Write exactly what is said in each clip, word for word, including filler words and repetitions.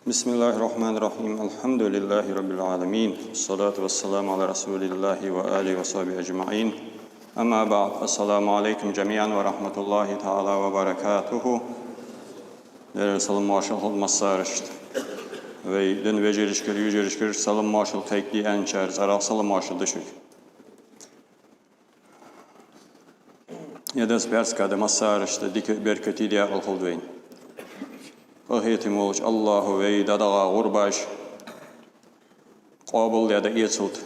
بسم الله الرحمن الرحيم. الحمد لله رب العالمين. والصلاة والسلام على رسول الله وآله وصحبه أجمعين. أما بعد. السلام عليكم جميعا ورحمة الله تعالى وبركاته. Даьла салам-моаршал хилда массарашта. Вай дина вежарашкара, йижарашкара салам-моаршал кхайкаде аьнначар цӀерагӀа салам-моаршал да шуга. Ер дарс бӀаьрсгахьа да массарашта дика, беркате даькъала хилда вайна. Къахетаме волча АллахӀа вай дӀадахьа гӀурбаш къоабалдаь дӀаэцалда.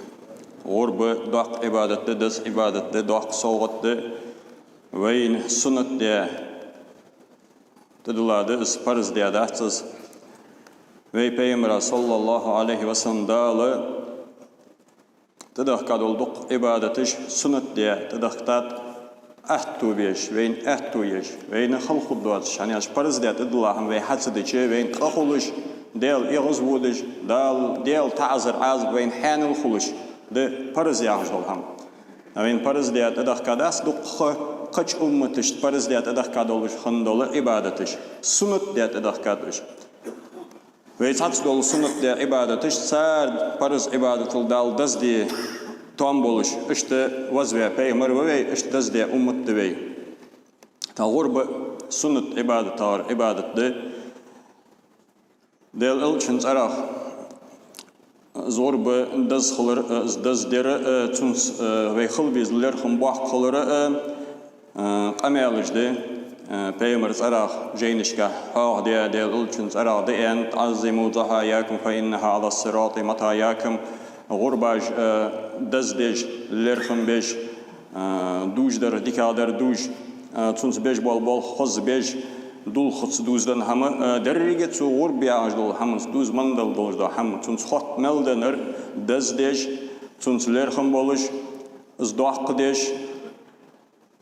ГӀурба доккха Ӏибадат да, деза Ӏибадат да, доккха совгӀат да, вайна суннат даь тӀадилла да из, парз даь дац из. Вай Пайхамара, صلى الله عليه وسلم, Дала тӀадехка дола дукха Ӏибадаташ суннат даь тӀадахийтад, аьттув беш, вайна аьттув еш, вайна хала хургдоацаш, хӀана аьлча парз даь тӀадилла хӀама вай хьа ца дича, вайна къа хулаш, Даьла эгӀазводаш, Дала, Даьла таӀазар, Ӏазап вайна хьаьнала хулаш да парз яхаш дола хӀама. Вайна парз даь тӀадехка дац, дукха кхыча умматашта парз даь тӀадехка долаш хинна дола Ӏибадаташ, суннат даь тӀадехкад уж. Вай цхьацца дола суннат даь Ӏибадаташ, цар парз Ӏибадатал Дала деза де тоам болаш, иштта вазваь пайхамар ва вай, иштта деза даь уммат да вай. ТӀаккха гӀурба суннат Ӏибадатагара Ӏибадат да. Даьла Элчан цӀерагӀа из гӀурба деза хилар а, из деза дар а, цунца, э, вай хила беза лерхӀам боккха хилар а, э, къамаьлаш да, э, Пайхамара цӀерагӀа жайнашка хьоахадаь, Даьла Элчан цӀерагӀа да аьнна: «عظموا ضحاياكم فإنها على الصراط مطاياكم». ГӀурбаш, э, деза деш, лерхӀам беш, э, дувш дар дикагӀа дар дувш, э, цунца беш бола болх хоза беш, дулхаца дувзаденна хӀама, э, деррига цу гӀурба яхаш дола хӀаманца дувза мел долаш дола хӀама, цунца хотта мел деннар деза деш, цунца лерхӀам болаш, из доккха деш,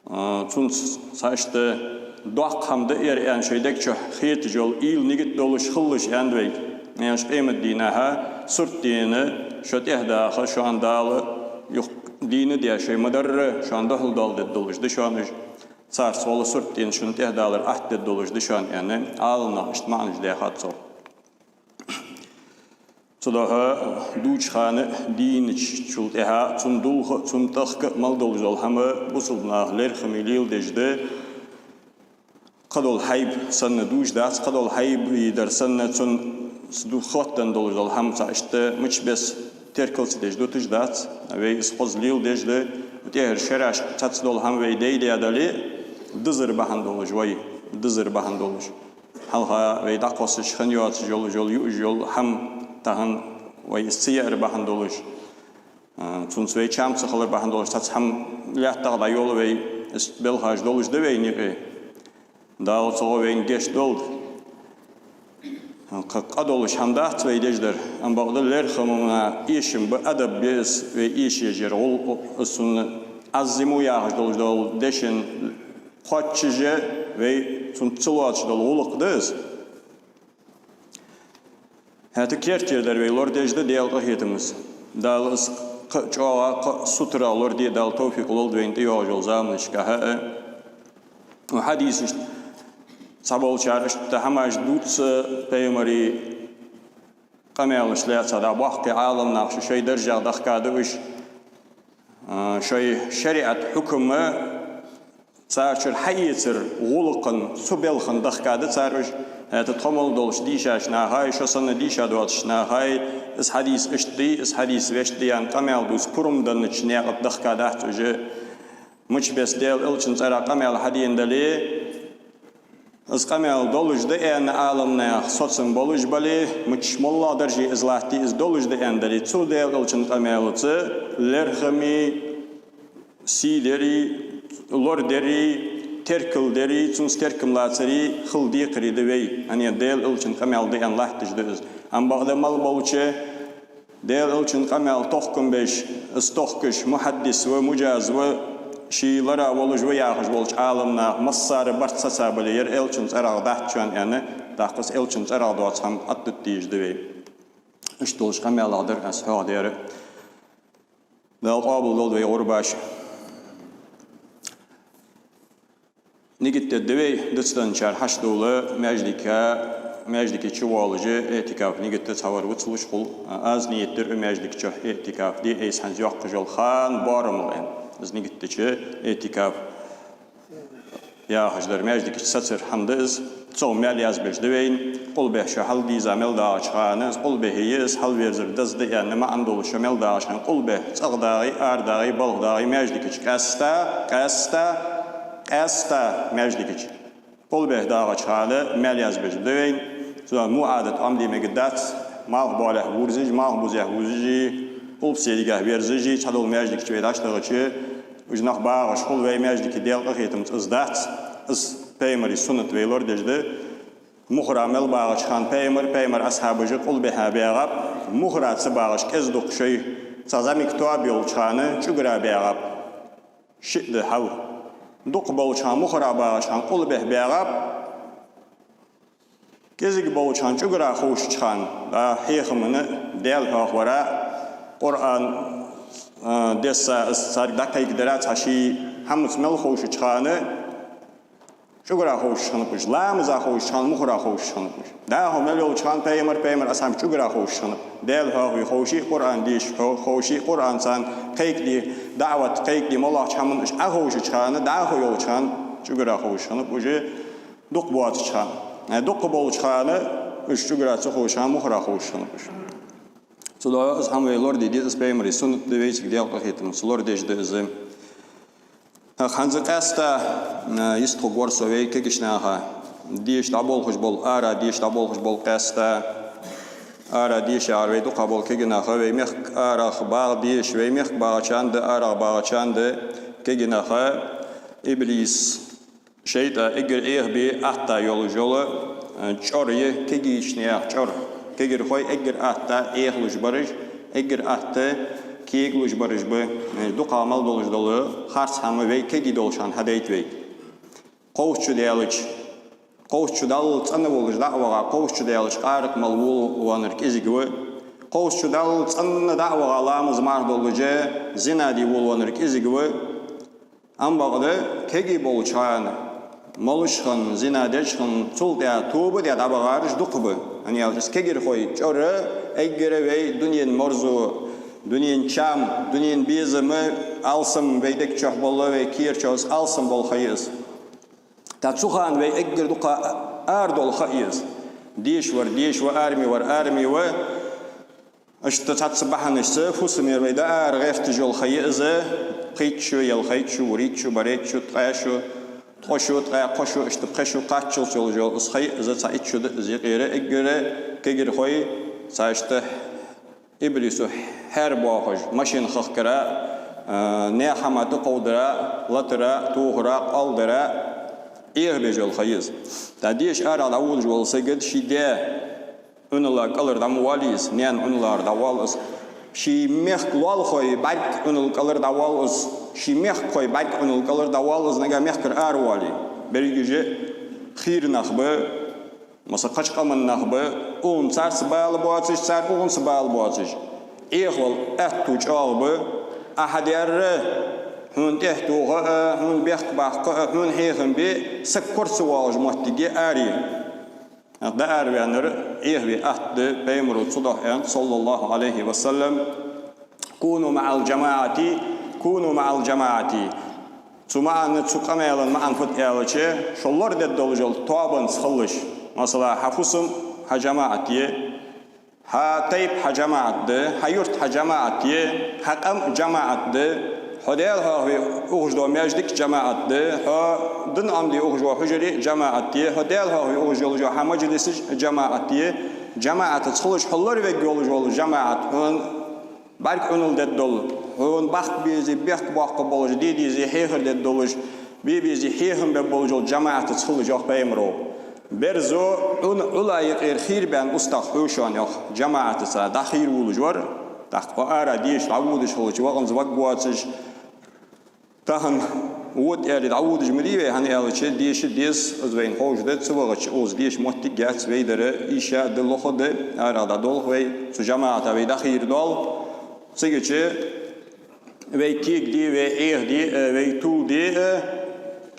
а, цунца цхьа иштта доккха хӀама да ер аьнна, шоай дег чу хеташ йола уйла, нигат долаш хилалаш аьннад вайга. Аьнна, къематдийнахьа, сурт дийна шо тӀехьа даха, шоана Дала юха дийна деш шоай ма дарра, шоана духьал доаладергдолаш да шоана уж. Царца гӀолла сурт дийна шоана тӀехьа далар атта дергдолаш да шоана аьнна, Ӏаламнаха иштта маӀанаш даьхад цох. Цудухьа дувцача хана дийначул тӀехьа, цун дулха а, цун тӀехка а мел долаш дола хӀама бусалба наха лерхӀаме леладеш да. Кхыдола хьайба санна дувш дац, кхыдола хьайбадар санна цунца ду-, хотта долаш дола хӀама цхьа иштта мичча беса теркал ца деш дуташ дац. Вай из хоза леладеш да, тӀехьара шерашка цхьацца дола хӀама вай дайдаь дале, дизар бахьан долаш вай, дизар бахьан долаш. Хьалха вай дӀакхоссаш хинна йоацаш йола, йола, юаш йола хӀама тахан вай из ца яар бахьан долаш, а, цунца вай чам ца хилар бахьан долаш, цхьацца хӀама лаьттах дӀайоал вай, из белхаш долаш да вайна юкъе. Дала цу гӀо вайна гешт долда. Кхы къа долаш хӀама дац вай деш дар, амма бакъда лерхӀама эшам ба, адаб ба из вай эшаеш яр, гӀулакх, из цунна «عظموا» яхаш долаш дола дешан кхоачаш а вай цунца ца лоацаш дола гӀулакх да из. ХӀаьта кертера дар вай лорадеш да Даьла къахетамца. Дала из кхы а чӀоагӀа, кхы а сутара лораде Дала товфикъ лолда вайна тӀайоагӀаш йолча заманашкахьа а. Укх хьадисашта цхьаболчар иштта хӀамаш дувц, э, Пайхамара къамаьлаш лаьца дӀа боккхий Ӏаламнах, шоай даржах дахка да уж. А, шоай шариӀата хьукам цар чура хьаэцара гӀулакха, цу балха дахка да цар уж. ХӀаьта тхо мел долча дийшача нахаи, шо санна дийша доацача нахаи, из хьадис иштта да, из хьадис вешта да аьнна къамаьл дувца пурам деннача наькъа тӀа дахка дац уж. Мичча беса Даьла Элчан цӀерагӀа къамаьл хьадена дале, из къамаьл долаш да аьнна Ӏаламнаьха соцам болаш бале, мичча моллагӀа дарже из латте, из долаш да аьнна дале, цу Даьла Элчан къамаьлаца лерхӀаме, сий дари, лорадери, теркал дари, цунца теркам лацари хила декхарий да вай. ХӀана аьлча Даьла Элчан къамаьл да аьнна латташ да из. Амма бакъда мел болча Даьла Элчан къамаьл тохкам беш, из тохкаш мухьаддис ва, мужаз ва, ший лара волаш ва яхаш волча Ӏаламнаха массара барт саца бале, ер Элчан цӀерагӀа дац шоана аьнна, тӀаккха из Элчан цӀерагӀа доаца хӀама атта дезаш да вай. Иштта долча къамаьлах дар аз хьоахадаьр. Дала къоабал долда вай гӀурбаш. Нигат дергда вай, дицденначар хьачудовла маьждига Маьждиге чу воалаш, иӀтикаф нигат даь цхьавар вицлуш хул. Аз нигат дир маьждиге чу иӀтикаф де, айса хӀанз йоаккхаш йола ха боарамал аьнна. Аз нигат дича иӀтикаф яхаш дар маьждиге чу сацар хӀама да из. Цох маьл язбеш да вайна. Къулбехьа шо хьалдийза мел дагӀача хана, из къулбехьа я из, хьалверзар деза да аьнна маӀан долаш шо мел дагӀача хана, къулбехьа цӀагӀа дагӀе, ара дагӀе, балха дагӀе, маьждиге чу къаьста, къаьста, къаьста маьждиге чу. Къулбехьа дагӀача хана маьл язбеш да вайна. Цудухьа муӀадат Ӏомаде мегаргдац, малхбоалехьа вуврзаш, малхбузехьа вувзаш, къулбаседигехьа верзаш, цхьадола маьждиге чу вай дӀачудахача, уж нах багӀаш хул вай маьждиге, Даьла къахетамца из дац. Из Пайхамара суннат вай лорадеш да. Мухара мел багӀача хана Пайхамар, Пайхамара асхьабаш къулбехьа багӀаб, мухара ца багӀаш кӀезиг-дукха шоай цхьа зӀамига тоаба йолча хана чӀугара багӀаб. Шиъ да хьал. Дукха болча хана, мухара багӀача хана къулбехьа багӀаб, кӀезига болча хана чӀугара ховшача хана, да, хьехамана, Даьла хьоахавара, Къуръан, а, десса, из царга дӀакхайкадара, цхьа ший хӀамаца мел ховшача хана, чӀугара ховшаш хиннаб уж, ламаза ховшача хана, мухара ховшаш хиннаб уж. ДӀахо мел йолча хана Пайхамар, Пайхамара асхьабаш чӀугара ховшаш хиннаб. Даьла хьоахаве ховше, Къуръан деша хо-, ховше, Къуръан царна кхайкаде, даӀват кхайкаде, моллагӀча хӀаман уж Ӏоховшача хана, дӀахо йолча хана чӀугара ховшаш хиннаб уж, дукха боацача хана. Э, дукха болча хана уж чӀугара ца ховшача хана мухара ховшаш хиннаб уж. Цудухьа из хӀама вай лораде деза, из Пайхамара суннат да, вайцига Даьла къахетамца лорадеш да из. ХӀанз къаьста, а, йистхургвар со вай кегийча наха. Деша дӀаболхаш бола, ара деша дӀаболхаш бола къаьста. Ара дешар вай дукха бола кегий нах, вай мехка арах багӀа деша, вай мехка багӀачарна да, арах багӀачарна да кегий нах. Иблис, шайтӀа эггара Ӏехабе атта йолаш йола, а, чӀор я, кегийча наьха чӀор. Кегирхой эггара атта Ӏехалуш бараш, эггара атта кегалуш бараш ба. Э, дукха мел долаш дола харц хӀама вай кегий долча хана хьадайта вайга. Кховзткъа шу даьлча, кховзткъа шу даллалца цӀена волаш дӀа а ваха, кховзткъа шу даьлча къаракъ мала волавеннар кӀезига ва. Кховзткъа шу даллалца цӀена дӀа а ваха, ламаз-марха долаш, зина де волавеннар кӀезига ва. Ам бакъда, кегий болча хана, молаш хинна, зина деш хинна, цул тӀехьа тоба де дӀабахараш дукха ба. ХӀана аьлча, из кегирхой чӀор эггара вай дунен марзо, дунен чам, дунен безам, алсам вай дег чу бола, вай кера чу из алсам бола ха я из. ТӀаккха цу хана вай эггара дукха арадола ха я из. Деша вар деша ва, араме вар араме ва. Иштта цхьацца бахьанашца фусамера вай дӀаара гӀерташ йола ха я из, пхийтта шу, ялхайтта шу, вурийтта шу, барайтта шу, ткъаь шу, ткъо шу, ткъаь кхо шу, иштта пхи шу кхаччалца йолаш йола из ха я из, цхьа итт шу да из юкъера, эггара кегирхой, цхьа иштта иблисо хьаьрбоахаш, машен хахкара, а, наьха хӀама тӀакховдара, латара, тохара, къоалдара Ӏехабеш йола ха я из. ТӀаккха деша арахьа дӀаводаш вола саг ший даь Ӏунала кӀалхара дӀа ма воалий из, наьна Ӏуналара дӀавоал из. Ший мехка лоалахой бӀарга Ӏунала кӀалхара дӀавоал из. Ший мехкахой бӀарга Ӏунала кӀалхара дӀавоал из, нагахь мехкара ара воале. Берригаш а хийра нах ба, масала, кхыча къаман нах ба, укхунна царца бала боацаш, цар укхунца бала боацаш. Ӏехавала аьттув чӀоагӀа ба, Ӏа хьадаьр хьона тӀехьа тоха а, хьона бехк баккха а, хьона хьехам бе, саг кора ца воалаш моттиг я аре. ДӀаараваьннар Ӏехаве атта да, Пайхамаро цудухьа аьннад, صلى الله عليه وسلم: «كونوا مع الجماعة، كونوا مع الجماعة». Цу маӀан, цу къамаьла маӀан фуд аьлча, шо лорадеш долаш йолча тоабанца хилалаш. Масала, хьа фусам хьа жамаӀат я, хьа тайпа хьа жамаӀат да, хьа юрт хьа жамаӀат я, хьа къам жамаӀат да, хьо Даьла хьоахаве ухаш дола маьждиг жамаӀат да, хьо дин Ӏомаде ухаш вола хьужари жамаӀат я, хьо Даьла хьоахаве ухаш йолаш йола хьа мажлисаш жамаӀат я. ЖамаӀатаца хилалаш, хьо лоравергйолаш вола жамаӀат хьона бӀарга Ӏунал дергдола, хьона бахка безе, бехк баккха болаш, де дезе хьехар дергдолаш, бе безе хьехам бергболаш йола жамаӀатаца хилалаш, йоах Пайхамаро. Берзо Ӏун-, Ӏула юкъера хийра баьнна устагӀа хьошон, йоах, жамаӀатаца дӀахийра волаш вар, тӀаккха ара деша дӀаводаш хилча, ваханза ваг воацаш, тахан вода аьле дӀаводаш ма дий вай, хӀана аьлча деша деза, из вайна ховш да, ца вахача укхаза деша моттиг яц, вай дар иша да, лоха да, арахьа дӀадолх вай, цу жамаӀата вай дӀахийра доал. Цигача вай кегаде, вай Ӏехаде, э, вай тувладе, э,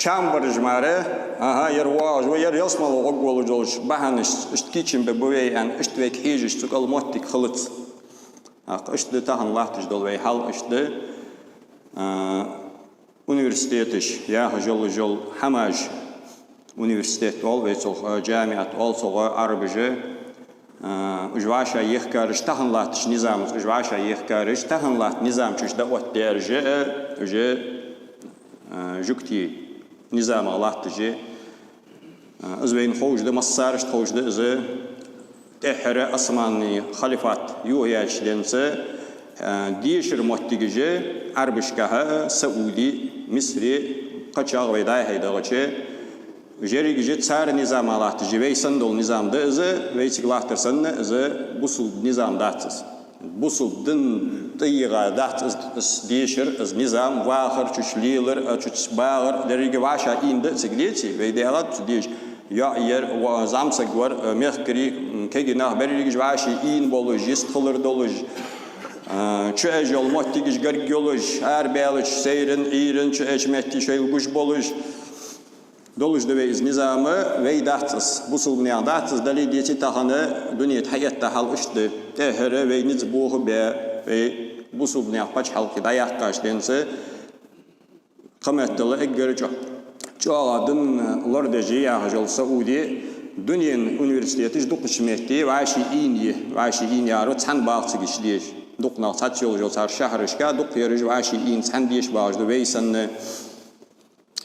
Чам бараш мара, аха, ер воагӀаш ва, ер ялсмала гӀоргволаш долча бахьанашца, иштта кийчам бе ба вай аьнна, иштта вайга хьежаш цу кӀал моттиг хилац. ТӀаккха иштта да тахан латташ дола вай хьал, иштта да, а, университеташ, яха жолла-жол хӀамаш, университет оал вай цох, а, джамиат оал цох, Ӏарбаша, а, уж вӀашагӀъехкараш тахан латтача низамаца, уж вӀашагӀъехкараш тахан латта низам чу да оттадаьраш а, уж, а, жугтий низамах латташ а, из вайна ховш да, массарашта ховш да из, тӀеххьара Османний халифат юхаяьча денз, а, дешара моттигаш Ӏарбашкахьа, Сауди, Мисри, кхычахьа вай дӀа-хьа дагӀача, ерригаш цар низамах латташ а, вай санна дола низам да из, вайцига латтар санна, из бусалба низам дац из. Бусалба дина тӀайийгӀа дац из, из дешар, из низам, вахар, цу чу лелар, а, цу чу багӀар, деррига вӀашагӀийна да цига, деций, вай даьлад цу дешар. ЙоӀ яр, ва-, зӀамсаг вар, а, мехкарий, м, кагий нах, берригаш вӀашагӀийна болаш, йистхилар долаш, а, чуэжа йола моттигаш гарга йолаш, арабаьлча сайран, Ӏуйран, чуэча метте шоайла гуш болаш. Долаш да вай из низам, вай дац из, бусалба наьха дац из, дале а деций, тахан дунен тӀа хьаэтта хьал иштта да. ТӀеххьара вай низ боха баь, вай бусалба наьха паччахьалкхе дӀаяьккхача денз, кхыметтел эггара чӀо-, чӀоагӀа дин лорадеш я яхаш йола Сауди, дунен университеташ дукхача метте вӀашагӀийна я, вӀашагӀийна яр цхьана багӀа цига дешаш. Дукха нах цхьацца йолаш йола цар шахьарашка, дукха ераш вӀашагӀийна цхьана дешаш багӀаш да вай санна.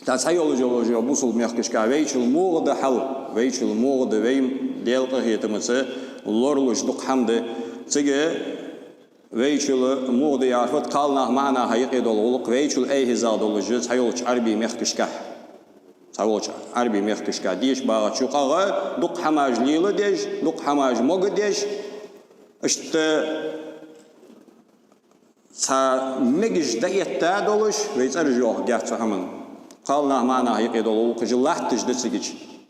ТӀа цхьа йолаш йолаш йола бусалба мехкашка вайчул мугӀа да хьал, вайчул мугӀа да вай Даьла къахетамца лоралуш дукха хӀама да. Цига вайчул мугӀа да яхар фуд, кхалнаха маӀа наха юкъе дола гӀулакх вайчул айхьазагӀа долаш да цхьайолча Ӏарбий мехкашкахь. Цхьайолча Ӏарбий мехкашка дешаш багӀача юкъагӀа дукха хӀамаш леладеш, дукха хӀамаш могадеш, иштта цхьа мегаш дӀаэтта долаш, вай цӀераш йоахаргьяц цу хӀаман. Кхалнаха маӀа наха юкъе дола гӀулакхаш латташ да цига.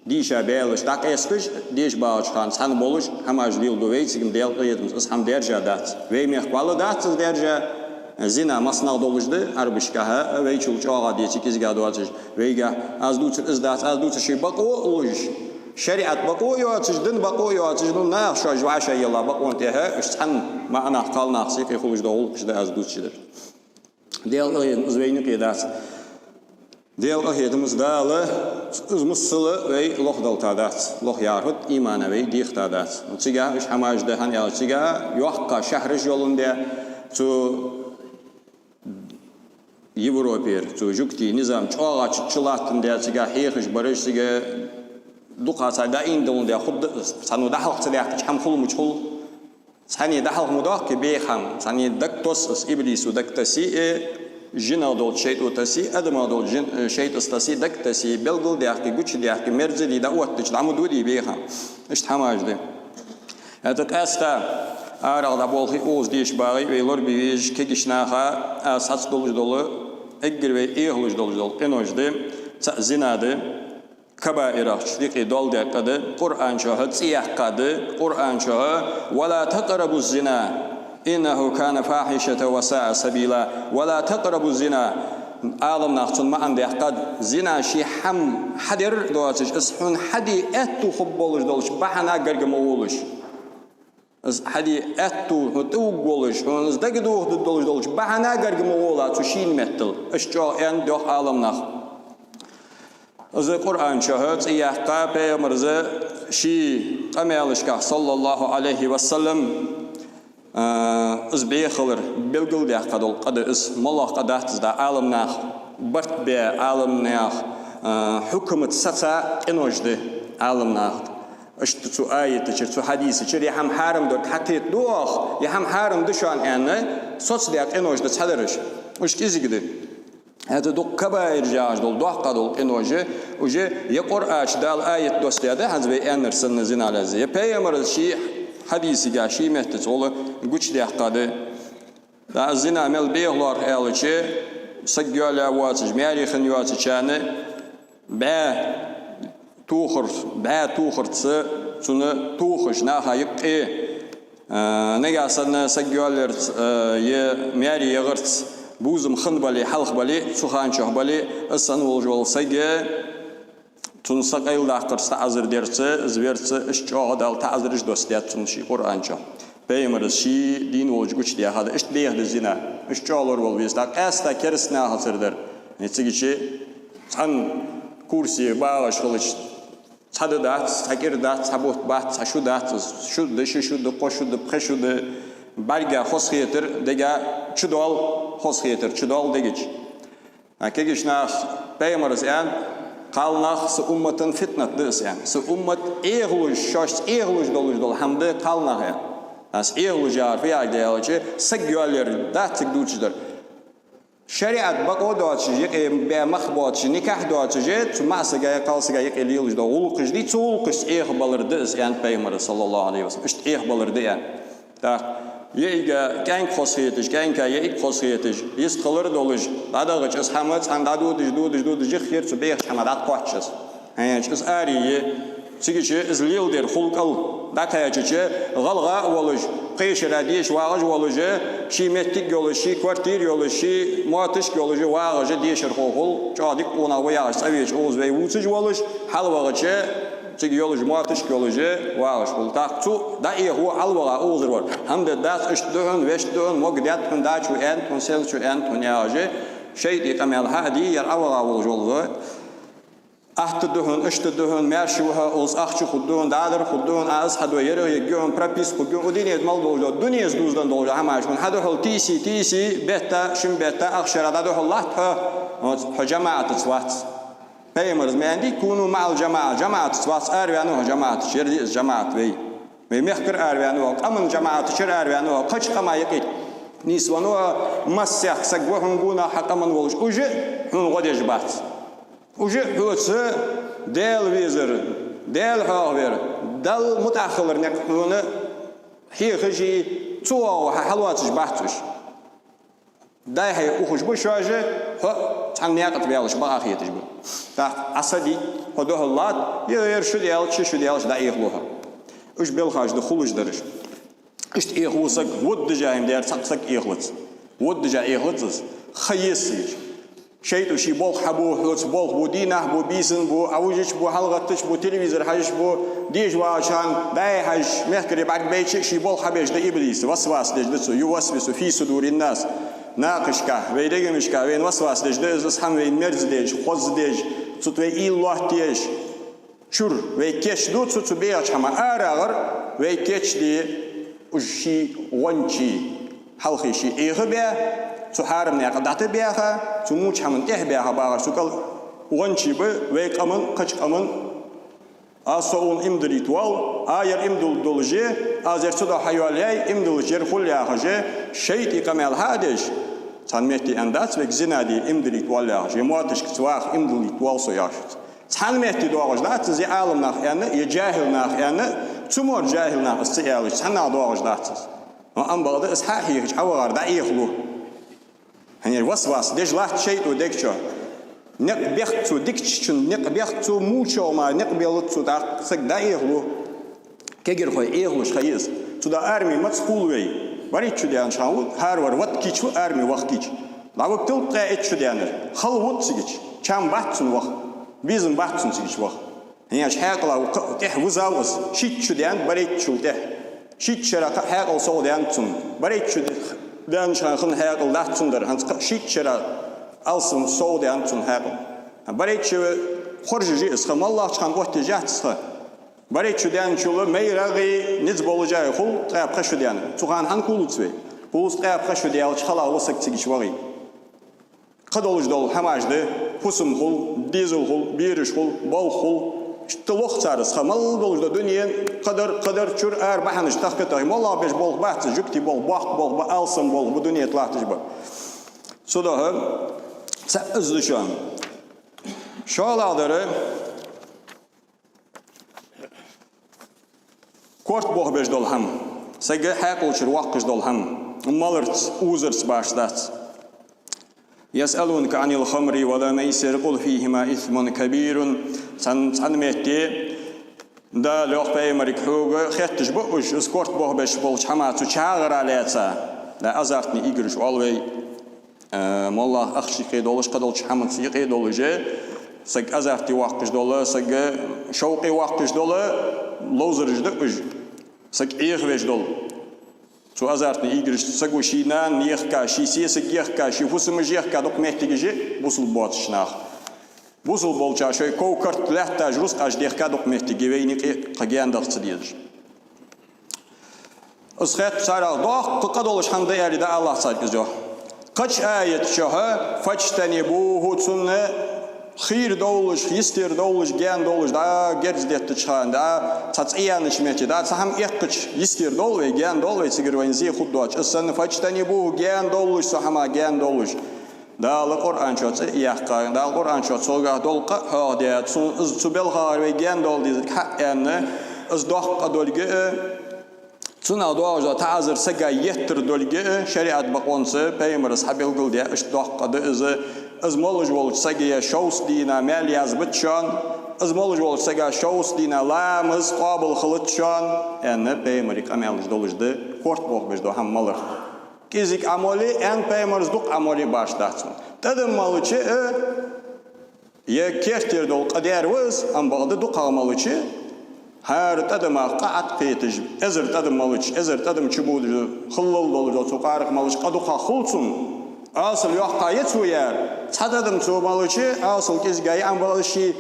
Дийша баьлаш, дӀакъаьсташ, дешаш багӀача хана цхьана болаш, хӀамаш леладу вайцига-м Даьла къахетамца, из хӀама даьржа дац. Вай мехка вала дац из даьржа, зина массанахьа долаш да, Ӏарбашкахьа, вайчул чӀоагӀа деций кӀезига доацаш. Вайгахь аз дувцар из дац, аз дувцар ший бакъо а луш, шариӀат бакъо а йоацаш, дин бакъо а йоацаш, ну, наха шоаш вӀашагӀъелла бакъон тӀехьа, уж цхьана маӀа нах, кхалнах юкъе хулаш дола гӀулакхаш да аз дувцаш дар. Даьла къахетам из вайна юкъе дац. Даьла къахетамца Дала из миссел вай лохадалийта дац. Лоха яхар фуд, имана вай дехийта дац. Цигахь уж хӀамаш да, хӀана аьлча цигахь йоккха шахьараш йоландаь, цу Европера, цу жугтий низам чӀоагӀа чу-, чулаттандаь, цига хьехаш бараш, цига дукха цхьа даим доландаь, хургда, цхьанне дӀахьалха ца даьккхача хӀама хул мича хул. Цхьанне дӀахьалха ма доаккхий беха хӀама, цхьанне даг тосс, иблисо даг тосс, э, жинах долча шайтӀо тосс, адамах долча жин-, э, шайтӀас тосс, даг тосс, белгалдаьккхий, гучадаьккхий, мерзалий дӀаоттача дӀа ма додий беха хӀама. Иштта хӀамаш да. ХӀаьта къаьстта арахьа дӀаболхе, укхаза дешаш багӀе вай лорабе везаш кагийча наха, аз цхьацца долаш дола, эггара вай эхалуш долаш дола къинош да, цаӀ зина да, кабаирах чу юкъе дола даькъа да, Къуръан чу цӀи яьккха да, Къуръан чу: «ولا تقربوا الزنا إنه كان فاحشة وساء سبيلا». «ولا تقربوا الزنا». Ӏаламнаха цун маӀан даьккха да, зина ше хӀама хьадар доацаш, из хьона хьаде аьттув хургболаш долча бахьанах гарга ма гӀолаш. Из хьаде аьттув хьона тӀавугаргволаш, хьона из дагадохадергдолаш долча бахьанах гарга ма гӀола цу шийна меттел. Иштта чӀоагӀа аьннад йоах Ӏаламнаха. Из Къуръан чу цӀи яьккха, пайхамара ший къамаьлашкахь, صلى الله عليه وسلم, а, из бӀехалар белгалдаьккха дола къа да из, моллагӀа къа дац из, дӀа Ӏаламнаха барт баь, Ӏаламнаха, а, хьукмаца саца къинош да Ӏаламнаха. Иштта цу аятачура, цу хьадисачура ер хӀама хьарам долга хьакхетаду оаха, ер хӀама хьарам да шоана аьнна, соцадаь къинош да цхьадараш. Уж кӀезига да. ХӀаьта дукха кабаир яхаш дола, доккха дола къинош, уж е Къуръан чу Дала аят доссадаь да, хӀанз вай аьннар санна, зина лазза, е пайхамара ший хьадисагахь, ший меттаца гӀолла гучадаьккха да. ТӀаккха зина мел бӀеха лоархӀ аьлча, саг йоалаяь воацаш, маьре хинна йоацачарна бӀаь тохар, бӀаь тохарца цунна тохаш наха юкъе, а, нагахь санна саг йоалаярца, а, е маьре яхарца, Бувзам хинна бале, хьалха бале, цу хана чухь бале, из санна волаш вола саг, цунна са къайладаккхарца, таӀазар дарца, из верца, иштта чӀоагӀа Дала таӀазараш доссадаьд цунна ший Къуръан чу. Пайхамара ший дийна волча гучадаьхад, иштта деха деза зина, иштта чӀоагӀа лоравала веза. ТӀаккха къаьстта кераста нахацара дар. Цига чу цхьан курсе багӀаш хилча, цхьа да дац, цхьа кӀира дац, цхьа бутт бац, цхьа шу дац, шу да, ши шу да, кхо шу да, пхи шу да, бӀарга хоза хетар, дега чудоал, хоза хетар чудоал дега чу. А кегийча наха, пайхамара аьннад: «Кхалнах са уммата фитнат да», аьнна. Са уммат Ӏехалуш, шоашца Ӏехалуш долаш дола хӀама да кхалнах, аьнна. Аз Ӏехалуш яхар фу яхилга да аьлча, саг йоалаяр дац цига дувцаш дар. ШариӀат бакъо доацаш, юкъе баь мах боацаш, никахь доацаш, цу маӀасагеи кхалсагеи юкъе лелаш дола гӀулакхаш да, цу гӀулакхашца Ӏехабалар да из, аьннад пайхамара, саллаллахӀу Ӏалайхи ва саллам. Иштта Ӏехабалар да, аьнна. ТӀаккха йиӀига кӀаьнк хоза хеташ, кӀаьнка йиӀиг хоза хеташ, йистхилар долаш, дӀадахача из хӀама цхьана дӀадодаш, додаш, додаш, йиххера цу бехача хӀаман дӀакхоачаш. ХӀанз из аре я, цига чу из леладер хул кӀал. ДӀакхаьчача, гӀалгӀа а волаш, пхе шера деша вагӀаш а волаш, ший моттиг йолаш, ший квартира йолаш, ший мотташка йолаш вагӀаш дешархо хул, чӀоагӀа дика къонах ва яхаш цӀавеча укхаза вай вувцаш волаш, хьалвахача, цига йолаш, мотташка йолаш вагӀаш хул. ТӀаккха цу дӀаэха хьалваха укхазара вар. ХӀама дергдац, иштта да хьона, вешта да хьона, могадаьд хьона, дӀа чу аьннад хьона, сенца чу аьннад хьона яхаш, шайтӀий къамаьл хьа а дий, ер Ӏаваха волаш вола. Атта да хьона, иштта да хьона, маьрша ва хьо, укхаза ахча хургда хьона, дадар хургда хьона, Ӏа из хьадой, ерах ергья хьона, прописка хургья хьона, укх дунен тӀа мел долаш дола, дуненца дувзаденна долаш дола хӀамаш хьона хьадухьал тийса, тийса, бетта, шин бетта, ах шера дӀадухьал латт хьо, хьо жамаӀатаца вац. Пайхамара ма аьннадий: «كونوا مع الجماعة», жамаӀатаца вац, араваьннав хьо жамаӀатачара, ер да из жамаӀат вай. Вай мехкара араваьннав хьо, къаман жамаӀатачара араваьннав хьо, кхыча къаман юкъе нийсвеннав хьо, массехк саг ва хьона гонахьа хьа къаман волаш, уж а хьона гӀо деш бац. Уж а хьоца Даьла везар, Даьла хьоахавар, Далла мутӀахьа хилар никъ хьона хьехаш а, цу оагӀув хьа хьалоацаш бац уж. ДӀай-хьай ухаш ба шоаш а, хьо цхьан наькъа тӀа ваьлча бакъахьа хеташ ба. ТӀаккха Ӏа садийга, хьо духьал латт, е ер шу даьлча, ши шу даьлча дӀаэхалу хьо. Уж белхаш да хулаш дараш. Иштта эхаву саг, воддажа хӀама дар цхьаккха саг эхалац. Воддажа эхалац из, ха еза цига чу. ШайтӀо ший болх хьабу, хьоца болх бу, дийнахьа бу, бийсан бу, Ӏовужача бу, хьалгӀаттача бу, телевизор хьажача бу, деша вагӀача хана, дӀа-хьа хьажача, мехкарий бӀаргабайча а ший болх хьабеш да иблис, васвас деш да цо, يوسوس في صدور الناس. Накхашка, вай дегашка вайна васвас деш да из, из хӀама вайна мерза деш, хоза деш, цу тӀа вай уйла лоаттаеш. Чура вай кийчду цу, цу бехача хӀаман, арагӀара вай кийчде, уж ший гӀончий, хьалхе ший Ӏеха а баь, цу хьарам наькъа дӀатӀа а баьха, цу моча хӀаман тӀехьа а баьха багӀаш, цу кӀал гӀончий ба вай къаман, кхыча къаман. Аз со укхунна иман диллийта воал, Ӏа ер иман дуллаш долаш, аз ер цудухьа хьайоалаяьй, иман диллача ер хул яхаш, шайтӀий къамаьл хьа а деш, цхьан метте аьннадац вайга зина де иман диллийта воал яхаш, е мотташка ца ваха иман диллийта воал со яхаш. Цхьан метте доагӀаш дац из, е Ӏаламнаха аьнна, е жахӀилнаха аьнна, цу морра жахӀилнаха из ца аьлча, цхьаннахьа доагӀаш дац из. Амма бакъда из хьа а хьехача, Ӏавахар дӀаэхалу. ХӀанз васвас деш латт шайтӀо дег чу. Никъ бехк цо, дикача чун никъ бехк цо, мочох мара никъ белац цо, тӀаккха саг дӀаэхалу. Кагирхой, эхалуш ха я из. Цудухьа арми маца кхувл вай? БӀарайтта шу даьннача хана ва, хӀаравар ватта кийча ва арми ваха кийча. ДӀавигтал ткъаь итт шу даьннар. Хала ва цига чу. Чам бац цунна ваха. Безам бац цунна цига чу ваха. ХӀанз хьаькъала кхы а тӀехьа визав из. Шийтта шу даьннад бӀарайттачул тӀехьа. Шийтта шера кхы а хьаькъал совгӀа даьннад цунна. БӀарайтта шу даьннача хана хинна хьаькъал дац цунна дар. ХӀанз кхы а шийтта шера алсам совгӀа даьннад цунна хьаькъал. БӀарайтта шу хоржаш я из ха, моллагӀча хана оттаеш яц из ха. БӀарайтта шу даьнначул майрагӀа низ болаш а хул ткъаь пхи шу даьннар. Цу хана хӀана кхувлац вай? Кхувлац, ткъаь пхи шу даьлча хала ва саг цига чу вахийта. Кхы долаш дола хӀамаш да: фусам хул, дезал хул, бераш хул, болх хул. Иштта лох цар из ха, мел долаш дола дунен кхыдар, кхыдар, чура, ара бахьанаш тахка-тахка. МоллагӀа беш болх бац из, жугтий болх, боккха болх ба, алсам болх ба, дунен тӀа латташ ба. Цудухьа цхьаъ из да шоана. ШоллагӀдар, корта бохабеш дола хӀама, сага хьаькъалчура воаккхаш дола хӀама, маларца, узарца башха дац. يسألونك عن الخمر والميسر قل فيهما إثم كبير. Цхьан, цхьан метте Дала йоах пайхамарга: хьога хетташ ба уж, из корта бохабеш болча хӀаман, цу чагӀара лаьца, да, азартни играш оал вай. Э, моллагӀа ахча юкъе долаш, кхыдолча хӀамаца юкъе долаш, саг азарте воаккхаш дола, саг шовкъе воаккхаш дола ловзараш да уж. Саг Ӏехавеш дола. Цу азартни играшца саго ший нана ехка, ший сесаг ехка, ший фусамаш ехка дукха моттигаш я бусалба боацача наха. Бусалба болча шоай ков-карт лаьтташ, рузкъаш дехка дукха моттиг я вайна юкъе кхы гаьна даха ца дезаш. Из хетта царех доккха къа долаш хӀама да аьле, дӀаала царга из, йоах. Кхыча аята чу: «فاجتنبوه», цунна хийра довлаш, йистера довлаш, гаьна довлаш, дӀа герз деттача хана, дӀа цхьа цӀи яьннача метте, дӀа цхьа хӀама эккхача йистера довла вай, гаьна довла вай, цигара вайна зе хургдоацаш. Из санна: «فاجتنبوه», гаьна довлаш, цу хӀамах гаьна довлаш. Дала Къуръан чу цӀи а яьккха, Дала Къуръан чу цунгахь дола къа а хьоахадаь, цу, из цу балхагара вай гаьна довла дезарг хьа а аьнна, из доккха къа долга а, цунах доагӀаш дола таӀазар сага еттар долга а шариӀат бокъонца пайхамара хьабелгалдаь, иштта доккха къа да из. Из молаш волча сага шовзткъа дийнахьа маьл язбац шоана, из молаш волча сага шовзткъа дийнахьа ламаз къоабал хилац шоана, аьнна, пайхамара къамаьлаш долаш да, корта бохабеш дола хӀама малар. КӀезига Ӏамал е, аьнна, пайхамара, дукха Ӏамал е башха дац цунна. ТӀадам малача а, е кертера дола къа дер ва из, амма бакъда дукхагӀа малача, хӀара тӀадамах къа ӀотӀакхеташ, эзар тӀадам малача, эзар тӀадам чубодаш, хиллал долаш дола цу къаракъ малача къа дукхагӀа хул цунна. Оасал йоккха я цо яьр. Цхьа тӀадам цо малача, оасал кӀезига я, амма бакъда ший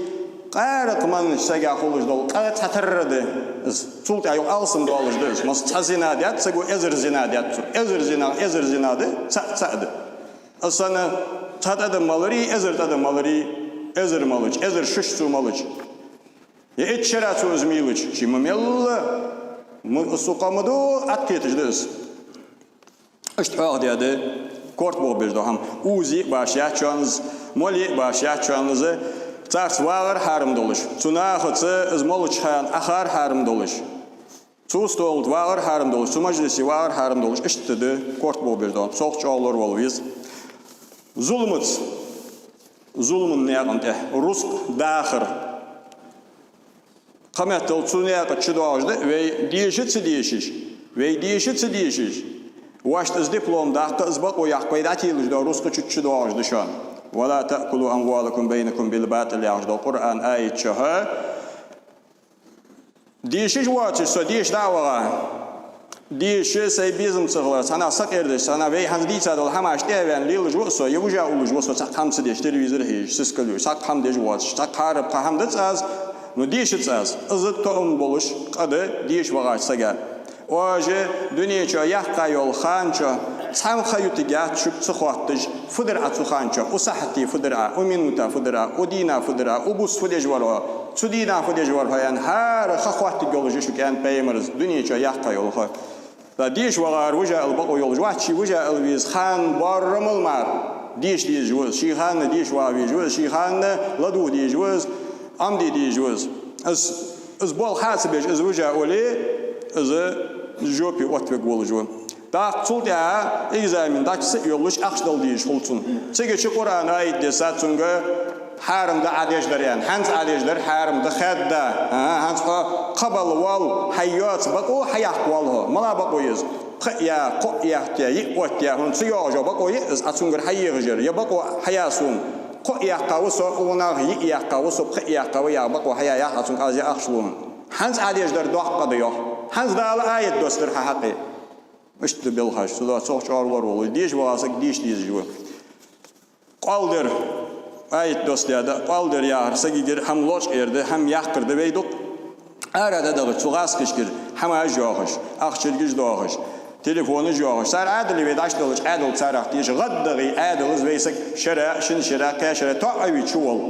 къаракъ малача сага хулаш дола къа цхьатарра да из. Цул тӀехьа юха алсам долаш да из. Масала, цхьа зина даьд саго, эзар зина даьд цо. Эзар зина, эзар зина да, цаӀ, цаӀ да. Из санна цхьа тӀадам маларий, эзар тӀадам маларий, эзар малача, эзар шуш цо малача. Е итт шера цо из мийлача, ший ма мелла, ма, цу къа ма ду, ӀотӀакхеташ да из. Иштта хьоахадаь да, корта бохабеш дола хӀама. Уза е а башха яц шоана из, молла е а башха яц шоана из, царца вагӀар хьарам долаш, цу нахаца из молача хана Ӏохар хьарам долаш. Цу стола тӀа вагӀар хьарам долаш, цу мажлисе вагӀар хьарам долаш, иштта да корта бохабеш дола хӀама. Цох чӀоагӀа лоравала веза. Зуламаца, зулама наькъа тӀа рузкъа дахар. Кхыметтел цу наькъа чу доагӀаш да вай деша а ца дешаш, вай деша а ца дешаш, воашта из диплом даккха, из бокъо яккха, вай дӀателаш дола рузкъа чу, чу доагӀаш да шоана. «ولا تأكلوا أموالكم بينكم بالباطل», яхаш дола Къуръан аят чу. Дешаш воацаш со деша дӀа а ваха, деша сай безам ца хилар, цхьаннахьа сакъердаш, цхьаннахьа вай хӀанз дийца дола хӀамаш тӀехьаваьнна лелаш ва со, е вижа уллаш ва со, цхьаккха хӀама ца деш, телевизор хьежаш, сискал юаш, цхьаккха хӀама деш воацаш, цхьаккха хӀара пхи хӀама дац аз, но дешац аз. Из тоам болаш къа да деша вагӀача сага. Оаш дуне чу яьккха йола ха чу цхьа ха ютаргьяц шуга ца хоатташ, фу дир Ӏа цу ха чу, укх сахьате фу дир Ӏа, укх минута фу дир Ӏа, укх дийнахьа фу дир Ӏа, укх бус фу деш вар хьо, цу дийнахьа фу деш вар хьо, аьнна, хӀара ха хоаттаргья шуга, аьннад пайхамара, дуне чу яьккха йола ха. ТӀаккха деша вагӀар вижа ала бокъо йолаш вац, ший вижа ала веза, ха барра мел мара деша дезаш ва из, ший хана деша вагӀа везаш ва из, ший хана ладувгӀа дезаш ва из, Ӏомаде дезаш ва из. Из, из болх хьа ца беш, из вижа оле, из жопе оттавергволаш ва. ТӀаккха цул тӀехьа экзамен дӀачу ца а йоллаш, ахча дала дезаш хул цунна. Цига чу Къуръан аят дессад цунга, хьарам да Ӏа деш дар, аьнна. ХӀанз Ӏа деш дар хьарам да, хаьдда. ХӀанз хьо кхабала воал, хьай йоаца бокъо хьаяккха воал хьо. МалагӀа бокъо я из? Пхиъ я, кхоъ етта, йиъ оттаяь, хьона ца йоагӀаш йола бокъо я из, Ӏа цунгара хьаехаш яр. Е бокъо хьая сона, кхоъ яьккха ва со, укхунах йиъ яьккха ва со, пхиъ яьккха ва яха бокъо хьая, яхь, Ӏа цунга аз е ахча лу хьона. ХӀанз Ӏа деш дар доккха къа да, йоах. ХӀанз Дала аят доссадар хьа хьакъе. Иштта да белхаш, цудухьа цох чӀоагӀа лоравала веза, деша вагӀа саг деша дезаш ва. Къоал дар, аят доссадаь да, къоал дар яхар сагагара хӀама лочкъаяр да, хӀама яккхар да вай дукха. Ара дӀадахача цу гӀазкхашкара хӀамаш йоахаш, ахчаргаш доахаш, телефонаш йоахаш. Цар Ӏаьдале вай дӀачудоалача Ӏаьдал царех теша, гӀаддагӀий Ӏаьдал из, вай саг шера, шин шера, кхаь шера тоъавича чувоал.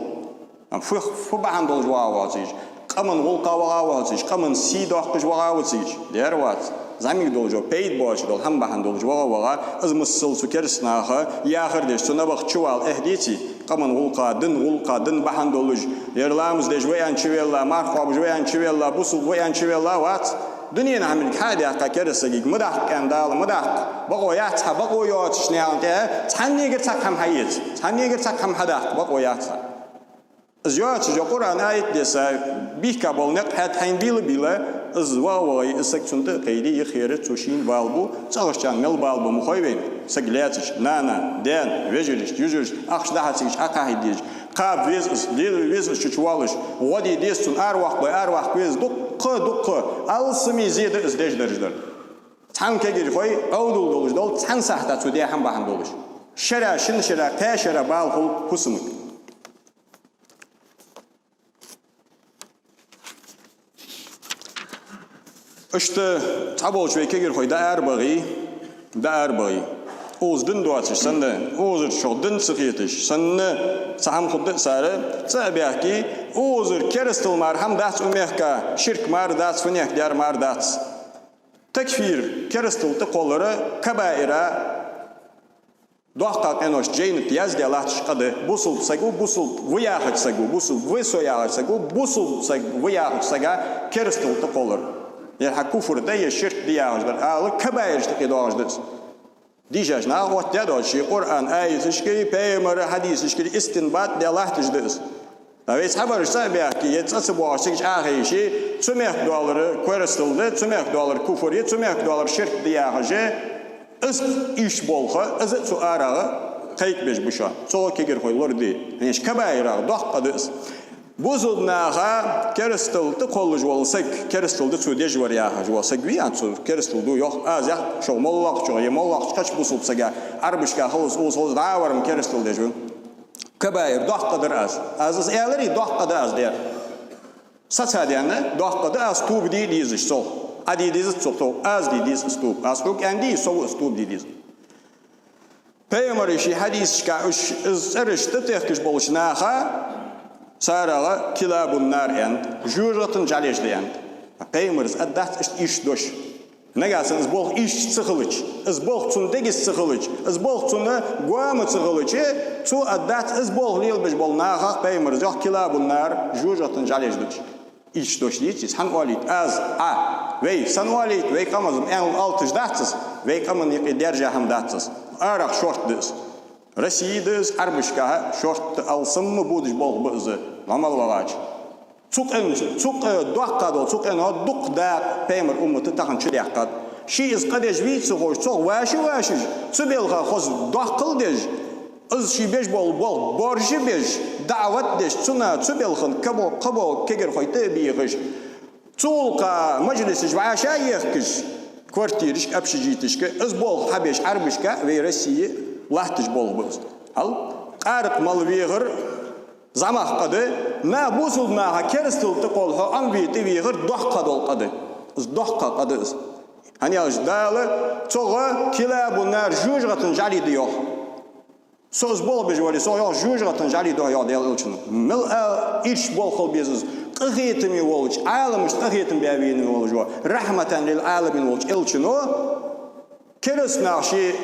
Ам фу, фу бахьан долаш вагӀа воацаш? Къаман гӀулакха вагӀа воацаш, къаман сий доаккхаш вагӀа воацаш? Дера вац. ЗӀамига долаш, пайда боацаш дола хӀама бахьан долаш вагӀа, вагӀа. Из масала цу кераста наха яхар деш, цу набахта чувала эхь деций? Къаман гӀулакха, дина гӀулакха, дина бахьан долаш, ер ламаз деш ва аьнна чувелла, марха кхоабаш ва аьнна чувелла, бусалба ва аьнна чувелла вац. Дунен хӀамилг хьа а даьккха, кераста сагага ма даккха аьнна Дала ма даккха. Бокъо яц хьа, бокъо йоацача наькъа тӀа цхьаннегара цхьаккха хӀама хьаэца, цхьаннегара цхьаккха хӀама хьадаккха, бокъо яц хьа. Из йоацаш йола Къуръан аят десса, бийхка бола никъ хьаьта хьайна бийла-бийла, Из ваха-вахе, из саг цунна тӀа а кхайде, йиххьера цо шийна бала бу, цӀагӀарчарна мел бала бу ма хой вайна. Саг лаьцача, нана, даьна, вежарашта, йижарашта, ахча дӀахьа ца йича, Ӏокхахьа дезаш, кхаба веза из, лела веза из чу чувоалаш, гӀо де деза цунна, араваккха лой, араваккха веза, дуккха, дуккха, алсаме зе да из деш дараш дар. Цхьан кагирхой Ӏовдал долаш дола цхьан сахьата цу даь хӀама бахьан долаш. Шера, шин шера, кхаь шера бала хул фусамага. Иштта цхьаболча вай кагирхой дӀаарабахе, дӀаарабахе. Укхаза дин доацаш санна, укхазарчох дин ца хеташ санна, цхьа хӀама хургда цар, цӀа а баьхке, укхазара керастал мара хӀама дац укх мехка, ширк мара дац, фунех дер мара дац. Такфир, керастал тӀакхоллар, кабаира, доккхача къиношта жайна тӀа яздаь латташ къа да. Бусалба саг ва, бусалба ва яхача саг ва, бусалба ва со яхача саг ва, бусалба саг ва яхача сага керастал тӀакхоллар. Е хьа куфр да, е ширк да яхаш дар. Ала кабаирашта юкъе доагӀаш да из. Дийшача наха оттадаь доацаш, ший Къуръан аяташкара, пайхамара хьадисашкара истинбат даь латташ да из. Ткъа вай цхьабараш цӀа а баьхке, е цӀа ца боагӀаш цига чӀоагӀа хайше, цу мехка доаллар керастал да, цу мехка доаллар куфр я, цу мехка доаллар ширк да яхаш, из ийрча болх, из цу арагӀа кхайкабеш ба шоана. Цу кагирхой лораде. ХӀанз кабаирах доккха къа да из. Бусалба наха керастал тӀакхоллаш вола саг, керастал да цо деш вар яхаш вола саг вий, цо керастал ду йоах, аз йоах, шух моллагӀчох, е моллагӀча кхыча бусалба сага, Ӏарбашка хилалца, укхаза хилалца дӀа а вар-м керастал деш ва. Кабаир, доккха къа дар аз. Аз из аьлар, доккха къа да аз дер. Сацадаьнна, доккха къа да, аз тоба де дезаш цох. Ӏа де дезац цох тоба, аз де деза из тоба. Аз хьога аьнна дий, со ва из тоба де деза. Пайхамара ший хьадисашка уж из цӀераш тӀатехкаш болча наха, царех килабун-нар аьннад, жожагӀатен жӀалеш да аьннад. Пайхамара аргдац иштта ийрча дош. Нагахьа санна из болх ийрча ца хилча, из болх цун дегаса ца хилча, из болх цун гоама ца хилча, цо аргдац из болх лелабеш бола нахах, пайхамара йоах, килабун-нар, жожагӀатен жӀалеш да уж. Ийрча дош дийца из, хӀана оалийта аз, Ӏа, вай, сона оалийта, вай къаман аьнна алташ дац из, вай къаман юкъе даьржа хӀама дац из. Арахьа шортта да из. Россе да из, Ӏарбашка шортта, алсам ма будаш болх ба из, Ӏамал вагӀача. Цу къин, цу къ-, доккха дола, цу къино дукха дакъа пайхамара уммата тахан чудаьккхад. Ше из къа деш вий ца ховш, цох ваша вашаш, цу балха хоза доккхал деш, из ше беш бола болх боржа беш, даӀват деш, цунна, цу балха кабо-, кхыбола кагирхой тӀа а бехаш, цу гӀулакха мажлисаш вӀашагӀъехкаш, квартирашка, общежитешка, из болх хьабеш Ӏарбашка, вай Россе латташ болх ба из. Хьал, къаракъ мала вехар, зӀамагӀа къа да, наха, бусалба наха керастал тӀакхолла хьо Ӏомаве тӀавехар доккха дола къа да. Из доккха къа да из. ХӀана аьлча Дала цох килабун-нар, жожагӀатен жӀали да йоах. Со из болх беш вале, сох йоах жожагӀатен жӀали да йоах Даьла Элчано. Мел а ийрча болх хила беза из. Къахетаме волча, Ӏаламашта къахетам баь вена волаш вола, رحمة للعالمين волча Элчано кераста нах ший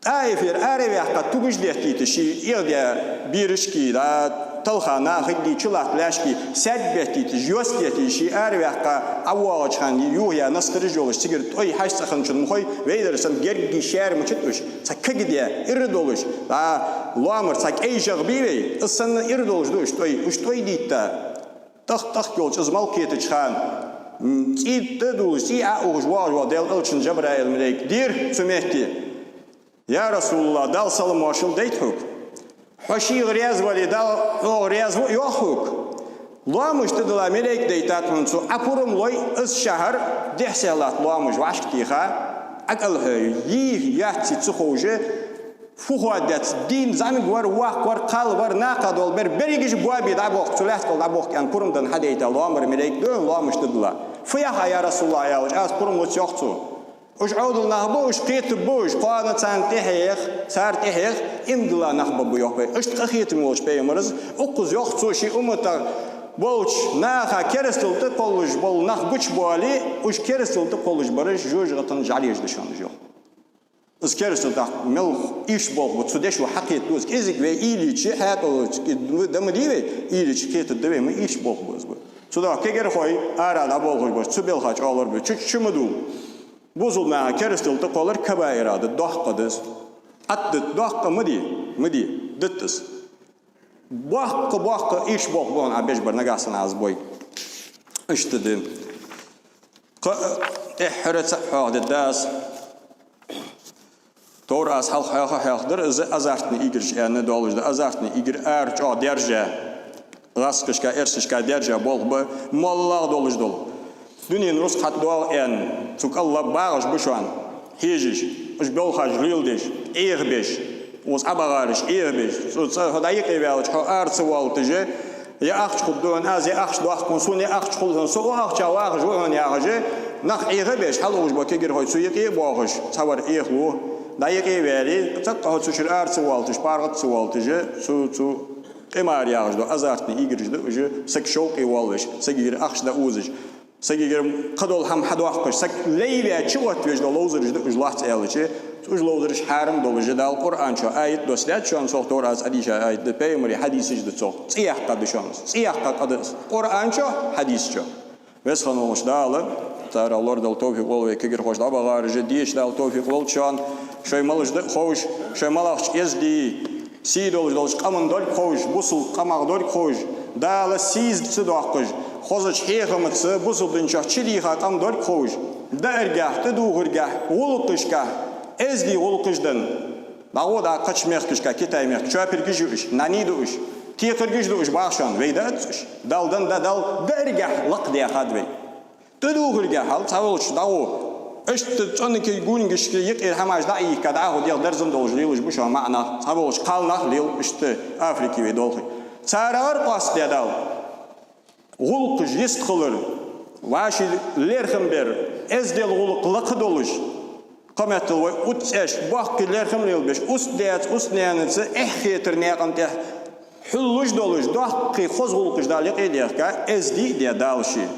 ТӀаифера араваьккха тугаш деттийташ, ший эгӀадаь берашкеи, да, талха нахагеи, чулатта лаьшкеи саьрг беттийташ, йост деттийташ, ший араваьккха Ӏовоагӏача хана юхаяь настараш йолаш, цигара тӀой хьаж цӀа хинначун мухой, вейдар санна гергеи шаьра мачат уш, цхьа кагде, ира долаш, да, лоамара цхьа кӀай жагӀа бий вай, из санна ира долаш да уш тӀой, уш тӀой дитта. ТӀаккха-тӀаккха йолча из мала кхетача хана, м, цӀий тӀа а дуллаш, цӀий Ӏоухаш воагӀаш вола Даьла Элчан Жабраил малейк дийра цу метте: «Я РасулаллахӀ, Дала салам-моаршал дайта хьога. Хьо шийга раьза вале, Дала хьога раьза ва йоах хьога. Лоамаш тӀадилла малейк дайтад хьона цо, Ӏа пурам лой, из шахьар дехьа-сехьа латта лоамаш вӀашка теха, Ӏа кӀалхье йий, яций ца ховш, фу хоаддац, дийна зӀамига вар, воккха вар, кхалла вар, накха дола бер, берригаш боабе дӀабохка, цу лаьтта кӀал дӀабохка», аьнна, пурам денна хьадайта лоамара малейк да, лоамаш тӀадилла. «Фу йоах Ӏа, я РасулаллахӀ?» аьлча, аз пурам луц йоах цо. Уж Ӏовдала нах ба, уж кхетаргба, уж кхоана царна тӀехьа ех, цар тӀехьа ех, иман дилла нах баргба йоах вай. Иштта къахетаме волча пайхамара, укхаза йоах цо ший умматах болча наха, керастал тӀа кхоллаш бола нах гучабоале, уж керастал тӀа кхоллаш бараш жожагӀатен жӀалеш да шоана уж йоах. Из керастал тӀа мел ийрча болх ба, цу дешо хьакхетаду из. КӀезига вай уйла йича, хьаькъал да ма дий вай, уйла йича кхетаргда вай, ма ийрча болх ба из ба. Цудухьа кагирхой ара дӀаболхаш бараш, цу балха чӀоагӀлургба, чу-чу ма ду. Бусалба наха керастал тӀа кхоллар кабаирах да, доккха да из. Ӏадда доккха ма де, ма де, дитт из. Боккха, боккха ийрча болх ба хьона Ӏа беш бар, нагахьа санна Ӏа из бой. Иштта да. Кхы а тӀеххьара цхьа хьоахадергда аз. Товр аз хьалха хьоаха-хьоахадир, из азартни играш аьнна долаш да. Азартни игр ара чӀоагӀа даьржа, гӀазкхашка, эрсашка даьржа болх ба, моллагӀа долаш дола. Дунен рузкъа хьатӀадоагӀа аьнна, цу кӀалла багӀаш ба шоана хьежаш, уж болхаш леладеш, Ӏехабеш, укхаза Ӏобагӏараш Ӏехабеш, цу цӀа хьо дӀаюкъеваьлча, хьо ара ца воалийташ, е ахча хургда хьона аз, е ахча доаккх хьона сона, е ахча хул хьона со, укх ахчах вахаш ва хьона яхаш, нах Ӏехабеш, хьалугаш ба кагирхой цу юкъе а боахаш, цхьавар Ӏехалу, дӀаюкъеваьле, цкъа хьо цу чура ара ца воалийташ, паргӀата ца воалийташ, цу, цу къимар яхаш да, азартни играш да уж, саг шовкъе воалавеш, сагагара ахча дӀаозаш. Сагагара кхыдола хӀама хьадоаккхаш, саг лейваь чуоттавеш дола ловзараш да уж, лоацца аьлча, уж ловзараш хьарам долаш да. Дала Къуръан чу аят доссадаьд шоана цох, Товрата Ӏодийша аят да, Пайхамара хьадисаш да цох. ЦӀи яккха да шоана, цӀи яккха къа да из Къуръан чу, хьадис чу. Веза хинна волча Дала, царех лорадала товфикъ лолда вай, кагирхоша дӀабагӀараш а деша Дала товфикъ лолда шоана, шоай малаш да а ховш, шоай малахча эздий, сий долаш долча къаман долга ховш, бусалба къамах долга ховш, Дала сийза ца доаккхаш, хозача хьехамца бусалба дина чу чудийха къам долга ховш, дааргахьа, тӀадувхаргахьа, гӀулакхашкахьа эздий гӀулакхаш денна. ДӀагӀо дӀа кхыча мехкашка, Китай-мехка, чоапиргаш я уж, нани да уж, текхаргаш да уж, бахаш шоана, вай даац уж. Дала денна да, Дала дааргахьа лакхдаьхад вай. ТӀадувхаргахьа хьал цхьаволча дӀагӀо. Иштта цӀенна кхы гунигашка юкъера хӀамаш дӀа а йийхка, дӀахо дегӀ дерзан долаш лелаш ба шоана маӀа нах, цхьаболча кхалнаха лела, иштта Африке вай долхе. Царагара къоастадаь Дала гӀулакхаш йистхилар, вӀаший лерхӀам бар, эздел, гӀулакх лакха долаш, кхыметтел вай уццеш боккхий лерхӀам лелабеш, уст-даьца, уст-наьнаца эхь хетар наькъа тӀа хьуллуш долаш, доккхий хоза гӀулакхаш Дала юкъе дехка, эздий а даь Дала ше.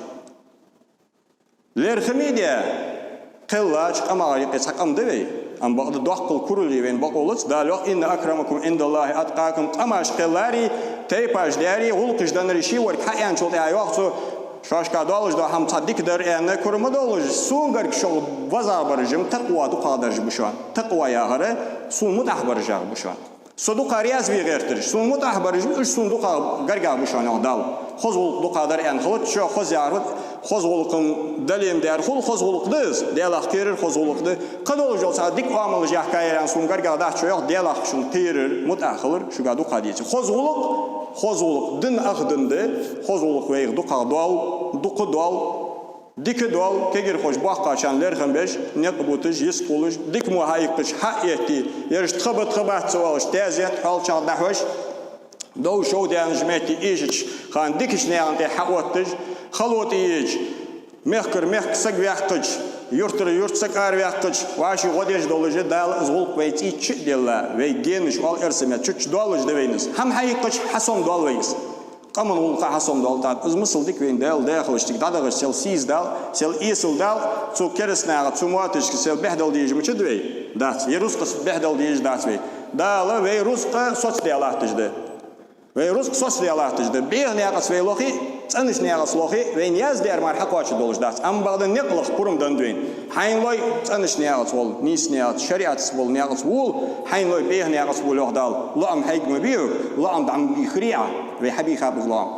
ЛерхӀам а даь, кхеллача къамагӀа юкъе цхьа къам да вай, амма бакъда доккхал курал я вайна бокъо лаца, Дала йоах: «إن أكرمكم عند الله أتقاكم», къамаш кхеллари, тайпаш даьри, гӀулакхаш даьри, ше варг хьааьнначул тӀехьагӀа йоах цо: «Шоашка долаш дола хӀама цхьа дика дар аьнна кура ма долаш, сона гарга шух вазагӀа бараш-м такъва дукхагӀдараш ба шоана». Такъва яхар сона мутӀахьа бараш яхар ба шоана. Со дукха раьза ве гӀертараш, сона мутӀахьа бараш, уж сона дукха гаргагӀа ба шоана, йоах Дала. Хоза гӀулакх дукха дар аьнна хилац шо, хоза яхар, хоза гӀулакх-м дале-м дар хул, хоза гӀулакх да из, Даьлах кхерар хоза гӀулакх да. Кхыдолаш дола цхьа дика оамалаш яхкаяр сона гаргагӀа дац шо, йоах, Даьлах шун кхерар мутӀахьа хилар шуга дукха деце. Хоза гӀулакх, хоза гӀулакх дин ах дин да, хоза гӀулакх вайх дукхагӀа доал, дукха доал. Дика доал, кагирхоша боккхагӀчарна лерхӀам беш, никъ буташ, йистхулаш, дика мо хьаийккхача хьаэтте, ераш тха ба, тха бац ца оалаш, таьзет хьоалчагӀа дӀахьош, дов-шов даьннача метте эшача хана дикача наькъа тӀа хьаотташ, хало тӀаеча, мехкара мехка саг ваьккхача, юртара юрта саг араваьккхача, вӀаший гӀо деш долаш а, Дала из гӀулакх вай цӀийца чу а делла, вай генаш оал эрсий меттала, чу-чу доаллаш да вайна из. ХӀама хьаийккхача хьасомадоал вай из. Къаман гӀулакха хьасомадоал тӀаккха. Из масал дика вайна Дала даь хилча, цига дӀадахача сел сийза дала, сел эсала дала, цу кераста наха, цу моттигашка сел бӀехдала дезаш ма дац вай? Дац. Е рузкъа бӀехдала дезаш дац вай? Дала вай рузкъа соцадаь латташ да. Вай рузкъа соцадаь латташ да. БӀеха наькъаца вай лохе а, цӀенача наькъаца лохе а, вайна яздаьр мара хьакхоачаш долаш дац. Амма бакъда никъ лаха пурам денна да вайна. Хьайна лой цӀенача наькъаца вола, нийса наькъаца, шариӀатаца вола наькъаца вола, хьайна лой бӀеха наькъаца вола, йоах Дала. ЛоӀам хьайга ма бе хьога, лоӀам дӀа ма бийхарий Ӏа, вай хьабийхаб из лоӀам.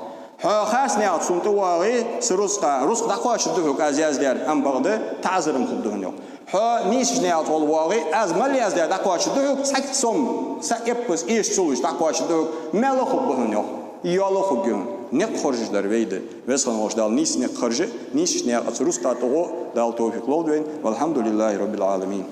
Хьо харц наькъаца сона тӀавоагӀе са рузкъа, рузкъа дӀакхоачаргда хьога аз яздаьр, амма бакъда таӀазар-м хургда хьона, йоах. Хьо нийсача наькъаца воагӀе, аз мел яздаьр дӀакхоачаргда хьога, цхьаккха сом, са эппаз эшаш ца луш дӀакхоачаргда хьога, маьл а хургба хьона, йоах. Йоал а хургья хьона. Никъ хоржаш дар вай да. Веза хинна волча Дала нийса никъ хоржа, нийсача наькъаца рузкъа тӀагӀо Дала товфикъ лолда вайна. والحمد لله رب العالمين.